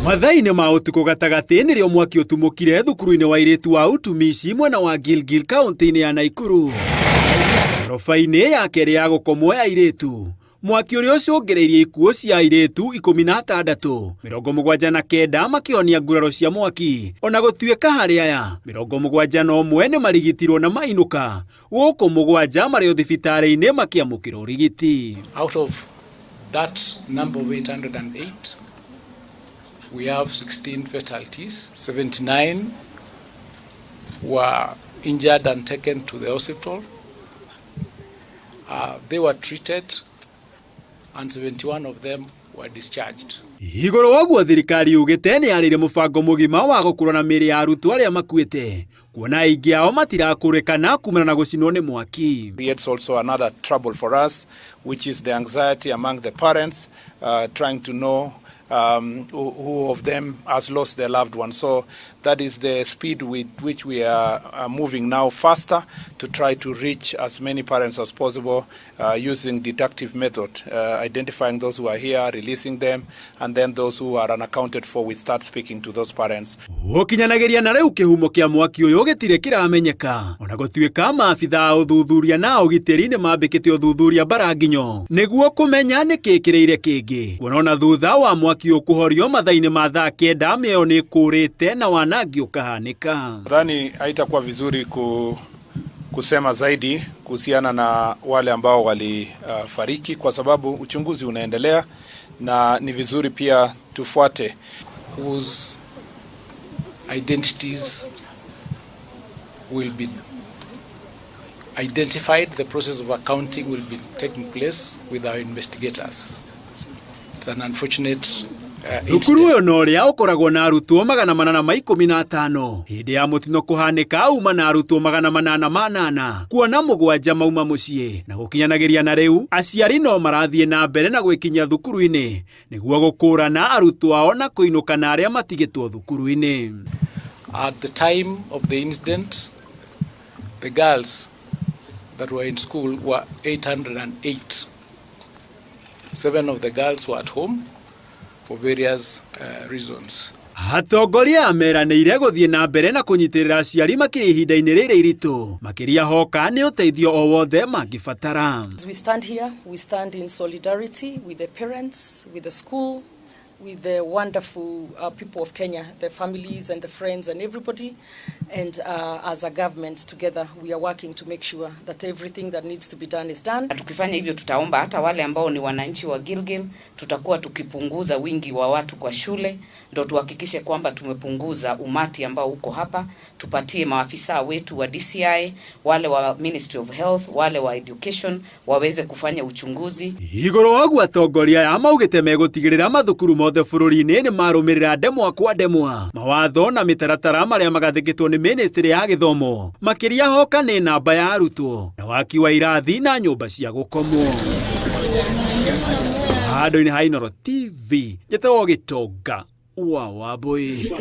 Mathaa-inĩ ma ũtukũ gatagatĩ nĩrĩo mwaki ũtumũkire thukuru-inĩ wa airĩtu wa Utumishi mwena wa Gilgil kaunti-inĩ ya Naikuru. Ngoroba-inĩ ya kerĩ ya gũkomwo ya airĩtu, mwaki ũrĩa ũcũngĩrĩirie ikuũ cia airĩtu 16, 79 makĩhonia nguraro cia mwaki, ona gũtuĩka harĩ aya 71 nĩ marigitirwo na mainũka, gũkũ 7 marĩ o thibitarĩ-inĩ makĩamũkĩra ũrigiti. Out of that number of 808, we have 16 fatalities, 79 were injured and taken to the hospital. They were treated and 71 of them were discharged. Igũrũ wa ũguo thirikari yugĩte nĩ yarĩire mũbango mũgima wa gũkũrana mĩĩrĩ ya arutwo arĩa makuĩte kuona aingĩ ao matirakũrĩkana kumana na gũcinwo nĩ mwaki. Creates also another trouble for us, which is the anxiety among the parents trying to know who of them has lost their loved one. So that is the speed with which we are moving now, faster to try to reach as many parents as possible using deductive method, identifying those who are here, releasing them, and then those who are unaccounted for, we start speaking to those parents. Gũkinyanagĩria na rĩu kĩhumo kĩa mwaki ũyũ gĩtirĩ kĩramenyeka ona gũtuĩka maabitha a ũthuthuria na ũgitĩri nĩ mambĩkĩte ũthuthuria mbaranginyo nĩguo kũmenya nĩkĩ kĩrĩire kĩngĩ, kuona ona thutha wa mwaki ũkũhorio mathaa-inĩ ma thaa 9 mĩoyo nĩ ĩkũrĩte na wanangi ũkahanĩka. Nadhani haitakuwa vizuri kusema zaidi kuhusiana na wale ambao walifariki kwa sababu uchunguzi unaendelea na ni vizuri pia tufuate. Whose identities will be identified. The process of accounting will be taking place with our investigators. It's an unfortunate Thukuru ũyũ na ũrĩa ũkoragwo na arutwo 815 hĩndĩ ya mũtino kũhanĩka uma na arutwo 808, kuona 7 mauma mũciĩ, na gũkinyanagĩria na rĩu aciari no marathiĩ na mbere na gwĩkinyia thukuru-inĩ nĩguo gũkũrana arutwo ao na kũinũka na arĩa matigĩtwo thukuru-inĩ. At the time of the incident, the girls that were in school were 808. 7 of the girls were at home for various reasons. Atongoria meranĩire gũthiĩ na mbere na kũnyitĩrĩra aciari makĩria ihinda-inĩ rĩrĩ iritũ, makĩria hoka nĩ ũteithio o wothe mangĩbatara. As we stand here, we stand in solidarity with the parents, with the school, with the wonderful people of Kenya, the families and the friends and everybody. And as a government together, we are working to make sure that everything that needs to be done is done. Tukifanya hivyo tutaomba hata wale ambao ni wananchi wa Gilgil, tutakuwa tukipunguza wingi wa watu kwa shule, ndo tuhakikishe kwamba tumepunguza umati ambao uko hapa. Tupatie maafisa wetu wa DCI, wale wa Ministry of Health, wale wa Education waweze kufanya uchunguzi. Igũrũ wa ũguo atongoria aya maugĩte megũtigĩrĩra mathukuru mothe bũrũri-inĩ nĩ marũmĩrĩra ndemwa kwa ndemwa mawatho na mĩtaratara marĩa magathĩkĩtwo nĩ ministry ya gĩthomo, makĩria hoka nĩ namba ya arutwo na waki wa irathi na nyũmba cia gũkomwo. Handũ-inĩ ha Inooro TV, njĩtagwo Gĩtonga wa Wambui.